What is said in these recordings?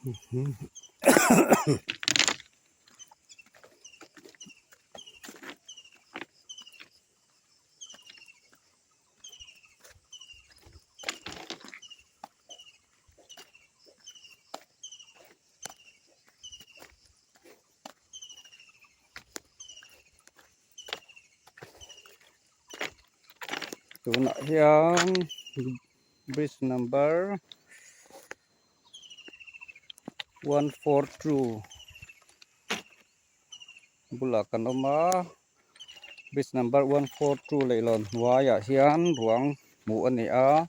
Tunah hian bridge number 142 bulah kan awm a bridge number 142 leihlawn hnuaiah hian ruang hmuh a ni a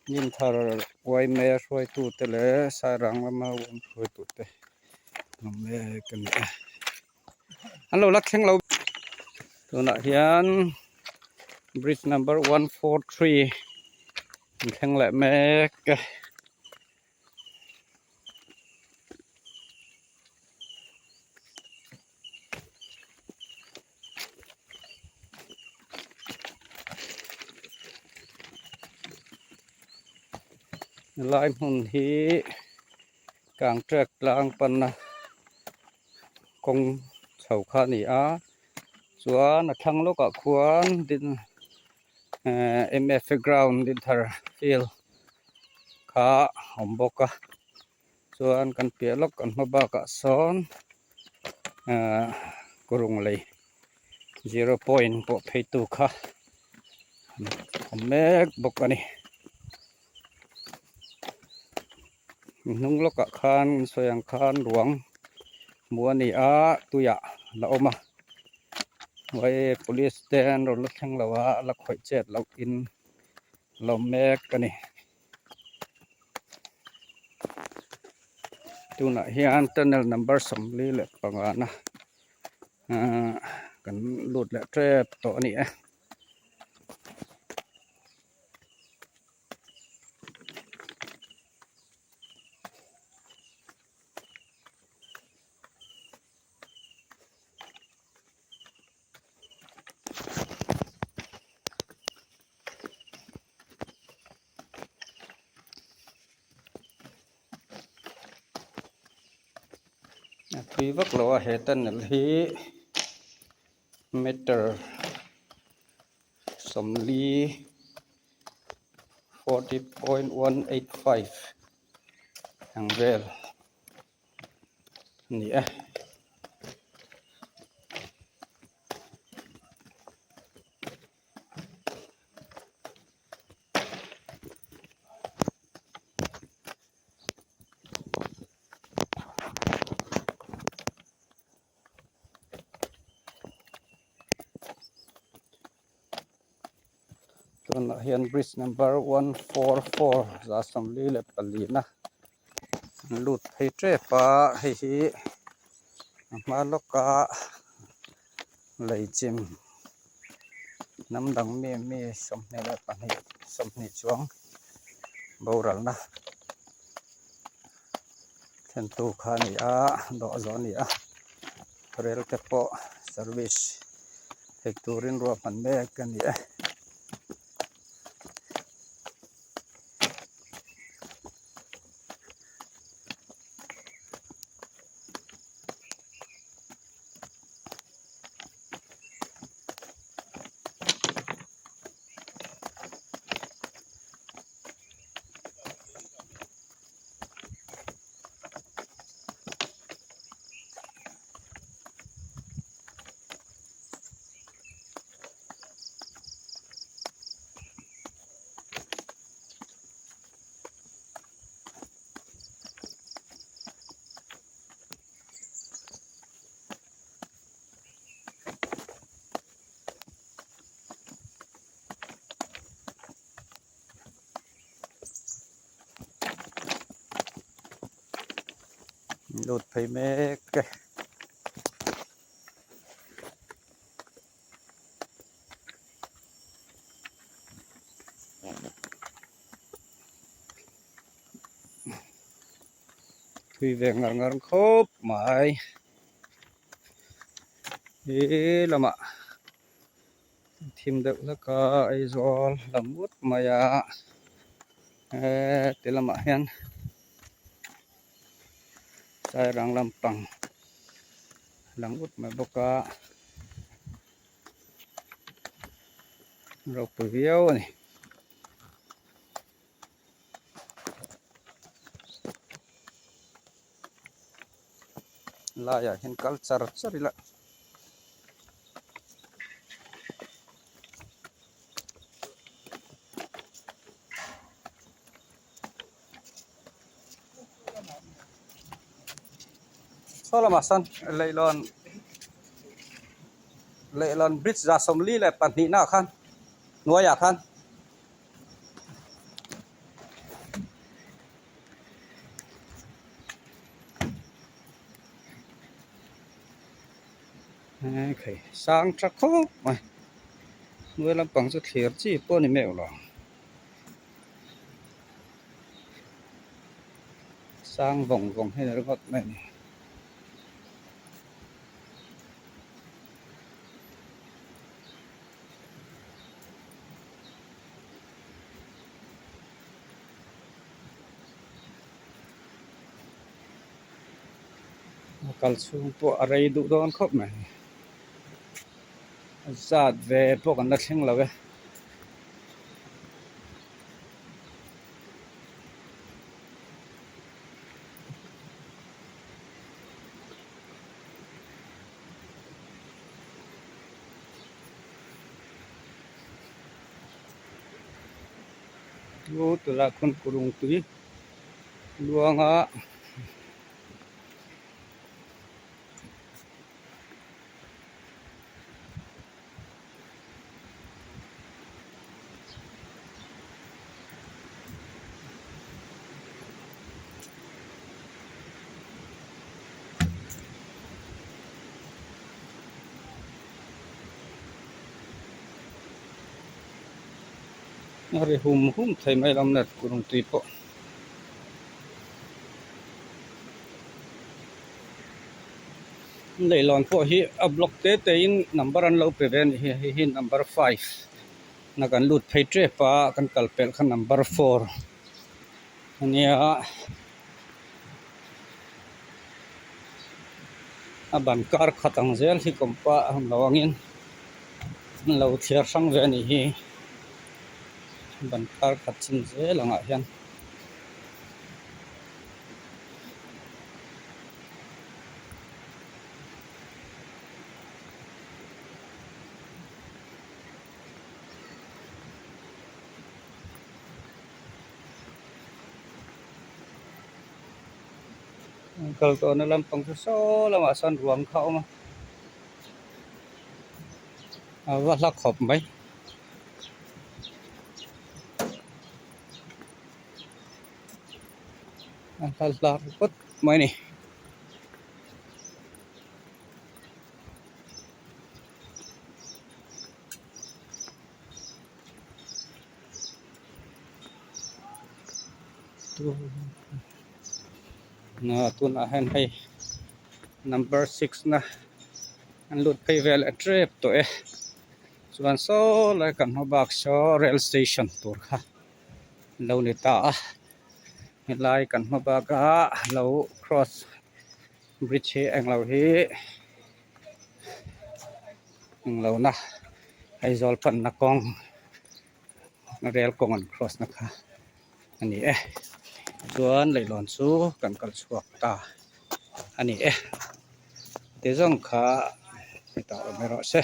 hnim thar yma hruaitute leh sairang lama yma hruaitute an awm mek a ni e. An lo la thleng lo. Tunah hian bridge number 143 an thleng leh mek e. Helai hmun hi kangtrek tlang panna kawng chho kha a ni a chuan a thlang lawkah khuan din ehh mfa ground dinthar field kha a awm bawk a chuan kan piah lawk kan hma bakah sawn ehh kurung lei zero point pawh phei tu kha a awm mek bawk a ni. Hnung lawkah khan sawi ang khan ruang hmuh a ni a tuiah a la awm a hnuai police te an rawn la thleng lo a a la khawih chet loh in a lo awm mek a ni tunah hian tunnel number 45 na ahh kan lut leh tep tawh a ni e. A thui vak lo a he tunnel hi meter 40 40.185 ang vel a ni e. Tunah hian bridge number 144 144 na an lut phei tep a hei hi a hma lawka lei chim hnam dang mi mi 22 20 chuang boralna thlentu kha a ni a dawh zawh a ni a rel te pawh service theih turin ruahman mek a ni e. Lut phei mek e. Thui ve ngar ngar khawp mai. He lamah thim deuh hlek a Aizawl lam ngawt mai a he ti lamah hian. Sairang lampang a lang ut mai bawk a ropui viau a ni. Laiah hian kal char char ila. Saw lamah sawn leihlawn leihlawn bridge 42 naah khan hnuaiah khan. Hei sang tha khawp mai hnuai lampang chu thlir chi pawh a ni meuh lo sang vawng vawng hi a ni ringawt mai a ni. A kal chhung pawh a rei duh dawn khawp mai a zat ve pawh kan la thleng lo e. Chu tunah khawn kurung tui luanga A ri hum hum thei mai lo net kurung tui pawh. Leihlawn pawh hi a block te te in number an lo pe ve a nih hi hei hi number five na kan lut phei tep a kan kal pelh kha number four a nia a ban kar khat ang zel hi kawmpa a awm lo angin an lo thliar hrang ve a nih hi ban kar khat chin zel angah hian. Kal tawhna lampang chu saw lamah sawn ruang kha a awm a a va hla khawp mai. A hla hlar phawt mai a ni. Tunah hian hei number six na an lut phei vel a tep tawh e chuan saw lai kan hma bak saw rail station tur kha lo ni ta a helai kan hma bak a lo cross bridge hi englo hi englo na Aizawl panna kawng rel kawng an cross na kha a ni e chuan leihlawn chu kan kal chhuak ta a ni e ti zawng kha hetah awm erawh se.